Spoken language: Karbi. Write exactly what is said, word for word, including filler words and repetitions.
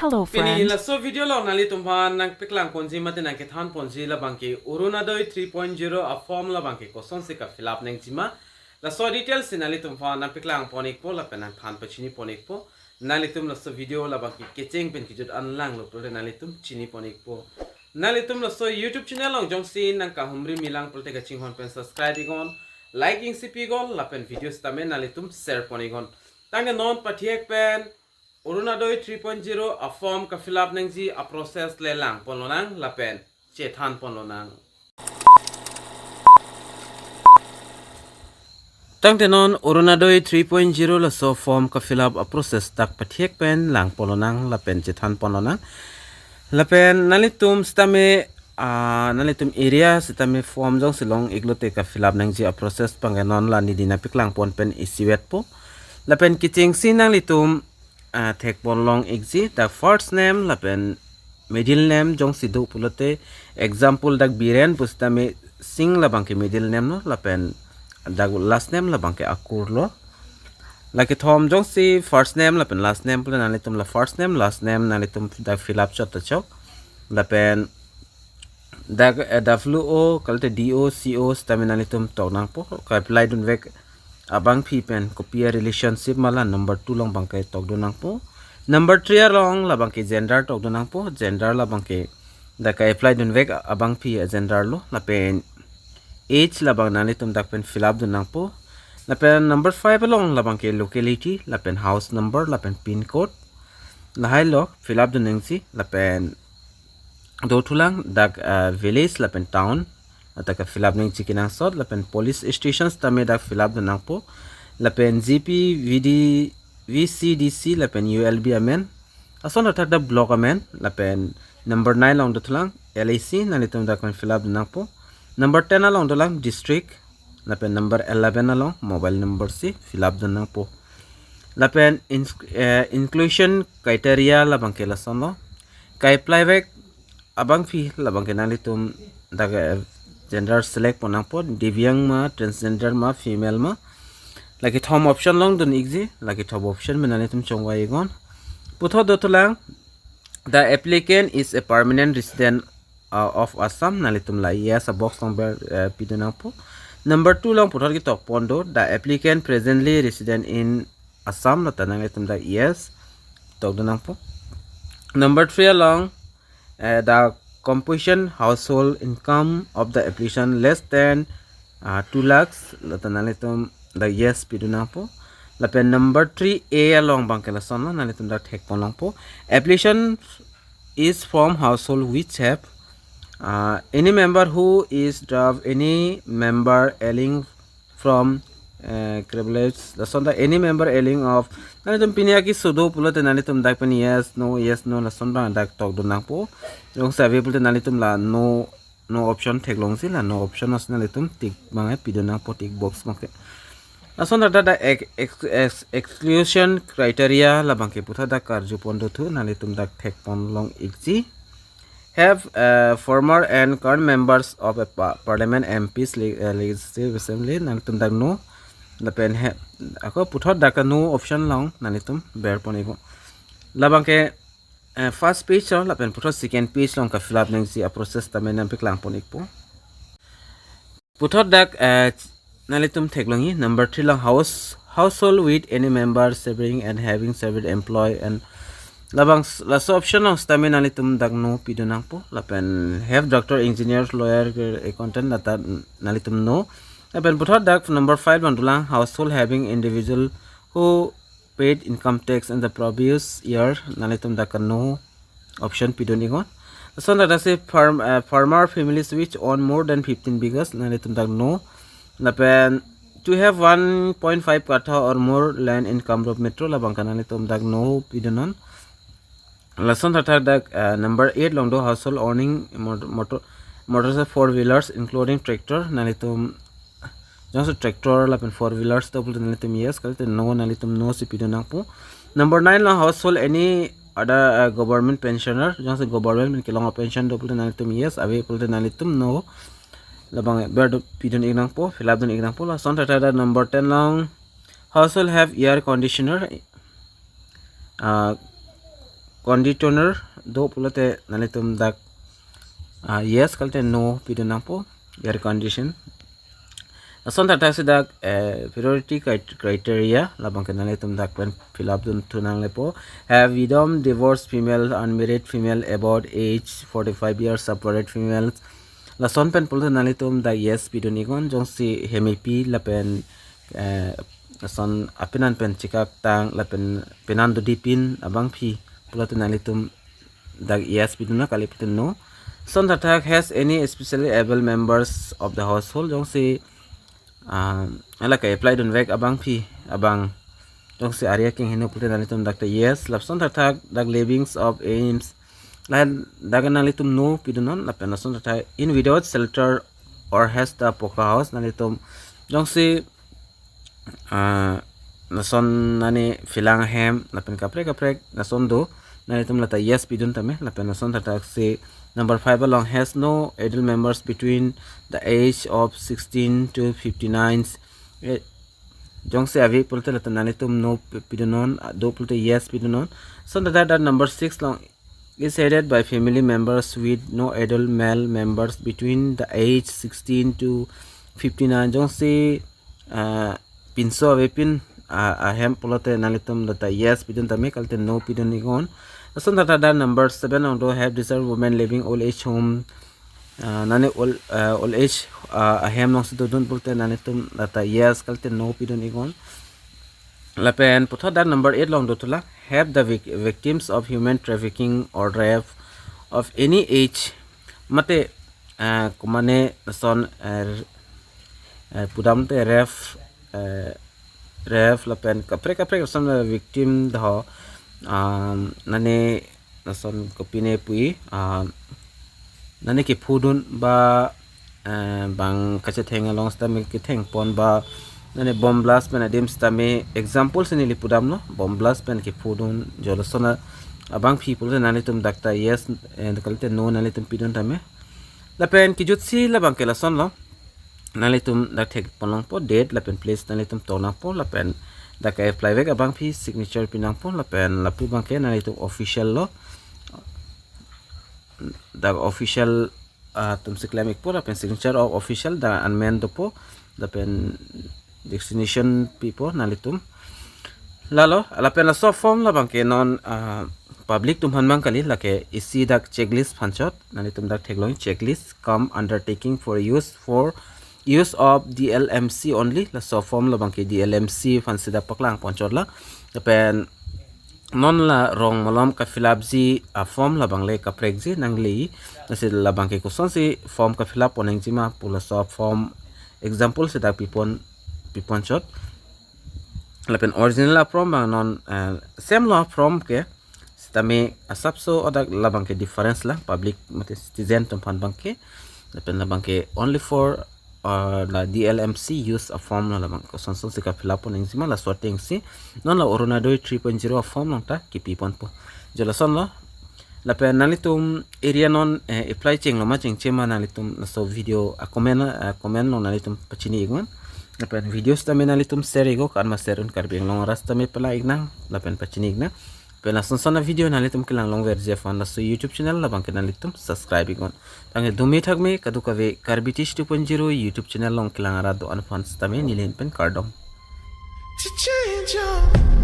Hello, Pini friend. Laso video along nanglitum aphan nangpaklang ponji mate nangkethan ponji labangke Orunodoi three point zero a form labangke kosonsi ka-fill up nangjima. Laso details si nanglitum aphan nangpaklang pon-ikpo lapen nangthan pachini pon-ikpo. Nanglitum laso video labangke kecheng pen kejut an langlo pulote nanglitum chini pon-ikpo. Nanglitum laso YouTube channel along jongsi nangkahumri milang pulote kachinghon pen subscribe iknon, like isi pi iknon lapen video sitame nanglitum share pon iknon. Tangte non pathek pen Orunodoi three point zero a form ka-fill up nangji a process le lang ponlonang lapen chethan ponlonang. Tangte non Orunodoi three point zero laso form ka-fill up a process dak pathek pen lang ponlonang lapen chethan ponlonang. Lapen nanglitum sitame, ah, nanglitum area sitame form jongsi long-iklote ka-fill up nangji a process abangke non la neli nangpaklang pon pen isivetpo. Lapen kechengsi nanglitum, ah, thek ponlong-ikji dak first name lapen middle name jongsi do pulote, example dak Biren pusitame Singh labangke middle name lo lapen dak last name labangke Akur lo. La kethom jongsi first name lapen last name pulote nanglitum la first name, last name nanglitum dak fill up chot ta chok. Lapen dak, eh, W O kalite D O C O sitame nanglitum tok nangpo, ka-apply dunvek abangpi pen kopi a relationship ma la number two along abangke tokdun nangpo. Number three along labangke gender tokdun nangpo, gender labangke dak ka-apply dunvek abangpi a gender lo lapen age labang nanglitum dak pen fill up dun nangpo. Lapen number five along labangke locality lapen house number lapen pin code lahai lo fill up dun nangji. Lapen dothulang dak, ah, village lapen town dak ka-fill up nangji kenangsot lapen police station sitame dak fill up dun nangpo. Lapen G P, V D, V C D C lapen U L B amen. Lason athak dak block amen lapen number nine along dothulang L I C nanglitum dak pen fill up dun nangpo. Number ten along dolang district lapen number eleven along mobile number si fill up dun nangpo. Lapen ins-, eh, inclusion criteria labangke lasonlo. Ka-apply vek abangpi labangke nanglitum dak, eh, gender select pon nangpo, Divyang ma, transgender ma, female ma. La kethom option longdun-ikji, la kethom option pen nanglitum chongvai iknon. Puthot dothulang, the applicant is a permanent resident, uh, of Assam, nanglitum la yes a box along ber, uh, pidun nangpo. Number two along puthot ketok pon do, the applicant presently resident in Assam, lata nanglitum dak yes tokdun nangpo. Number three along, uh, the composition household income of the applicant less than, uh, two lakhs, lata nanglitum dak yes pidun nangpo. Lapen number three A along abangke lasonlo, nanglitum dak thek pon longpo. Applicant is from household which have, uh, any member who is deaf, any member ailing from, uh, cribellate, lason dak any member ailing of, nanglitum pini akeso do pulote nanglitum dak pen yes, no, yes, no, lason abang dak tokdun nangpo. Jongsi ave pulote nanglitum la no, no option theklongsi, la no option alongsi nanglitum tick abang pidun nangpo, tick box abangke. Lason dak dak ex-, ex-, ex-, exclusion criteria labangke puthot dak karju pon dothu, nanglitum dak thek pon long-ikji. Have, uh, former and current members of a pa-, parliament, M Ps, le-, uh, legislative assembly, nanglitum dak no. Lapen he, ako puthot dak no option along nanglitum ber pon iknon. Labangke, eh, first page along lapen puthot second page along ka-fill up nangji a process tame nangpaklang pon ikpo. Puthot dak, eh, nanglitum theklongji number three along house, household with any member serving and having served employee and labang s-, laso option along sitame nanglitum dak no pidun nangpo. Lapen have doctor, engineer, lawyer, accountant, lata nanglitum no. Lapen puthot dak number five along dolang household having individual who paid income tax in the previous year, nanglitum dak no option pidun iknon. Lason dak si farm, uh, farmer families which own more than fifteen bighas, nanglitum dak no. Lapen to have one point five katha or more land in Kamrup Metro, labangke nanglitum dak no pidunnon. Lason thaktharak dak, uh, number eight along do household owning motor, motor, motor four wheelers including tractor, nanglitum jongsi tractor lapen four wheelers do pulote nanglitum yes, kalite no, nanglitum no si pidun nangpo. Number nine along household any other, uh, government pensioner, jongsi government pen kelong pension do pulote nanglitum yes, ave pulote nanglitum no. Labang ber do pidun ik nangpo, fill up dun ik nangpo. Lason thaktharak number ten along household have air conditioner, uh, conditioner do pulote nanglitum dak, ah, yes kalite no pidun nangpo, air condition. Lason thakthak si dak, eh, priority cri-, criteria labangke nanglitum dak pen fill up dunthu nanglepo. Have widowed, divorced female, unmarried female, about age forty-five years, separated females. Lason pen pulote nanglitum dak yes pidun iknon, jongsi hemepi lapen, eh, lason apenan pen chekaktang lapen penan dodipin abangpi pulote nanglitum dak yes pidun nang, kali pulote no. Lason thakthak, has any especially able members of the household, jongsi, ah, hala ke-apply dunvek abangpi abang, jongsi area keng heno pulote nanglitum dak ta yes. Lason thakthak, dak livings of aims, lahen dak nanglitum no pidunnon. Lapen lason thakthak, in without shelter or has the poka house, nanglitum jongsi, ah, lason nani philang ahem lapen kaprek kaprek lason do, nanglitum lata yes pidun tame. Lapen lason thakthak si number five along, has no adult members between the age of sixteen to fifty-nine. Eh, jongsi ave pulote lata nanglitum no pi-, pidunnon, ah, do pulote yes pidunnon. Lason thakthak, number six along, is headed by family members with no adult male members between the age sixteen to fifty-nine. Jongsi, ah, pinso avepin, ah, ahem pulote nanglitum lata yes pidun tame, kalite no pidun iknon. Lason thakthak number seven along do, have disabled women living old age home, ah, nani old, ah, old age, ah, ahem alongsi dodun pulote nanglitum lata yes, kalite no pidun iknon. Lapen puthot dak number eight along dothu la, have the vic-, victims of human trafficking or rape of any age, mate, ah, kumane lason, eh, eh, pudam te rape, eh, rape lapen kaprek kaprek lason, eh, victim do, ah, nani lason kopine pu-i, ah, nani kephudun ba, eh, bang kachetheng along sitame kethengpon ba, nani bomb blast pen adim sitame, example si neli pudamlo, bomb blast pen kephudun, jo lason abangpi pulote nanglitum dak ta yes, eh, kalite no nanglitum pidun tame. Lapen kejutsi labangke lasonlo, nanglitum dak thekpon longpo, date lapen place nanglitum tong nangpo, lapen dak ke-apply vek abangpi signature pi nangpo, lapen lapu abangke nanglitum official lo, dak official, ah, atumsi klem ikpo, lapen signature of official dak anmen dopo, lapen destination pipo nanglitum. Lalo, lapen laso form labangke non, ah, public atum aphan abang kali, lake isi dak checklist aphan chot, nanglitum dak theklong, checklist cum undertaking for use for use of D L M C only. Laso form labangke D L M C aphansi dak paklangpon chot la. Lapen non la rong malom ka-fill up ji aform labang le kaprekji nangli. Lasi labangke kosonsi form ka-fill up pon nangjima pu laso form example si dak pipon, pipon chot. Lapen original aform abang non, eh, same lo aform ke, sitame asapso hadak labangke difference la, public mate citizen atum aphan abangke. Lapen labangke only for, uh, la D L M C use aform lo, labang kosonsonsi ka-fill up pon nangjima, laso atengsi non la Orunodoi three point zero aform along ta kipiponpo. Jo lasonlo. Lapen nanglitum area non, eh, apply chenglo ma chengche ma, nanglitum laso video a-comment, a-comment along nanglitum pachini iknon. Lapen video sitame nanglitum share iknon, karma share un Karbi Anglong arat sitame pala iknang lapen pachini iknang. Lapen lasonson a-video nanglitum kelang longverji aphan laso YouTube channel labangke nanglitum subscribe iknon. Tangte dumi thakme kadokave Karbi Tish two point zero YouTube channel along kelang arat do-an aphan sitame neli ahin pen kardom. To change your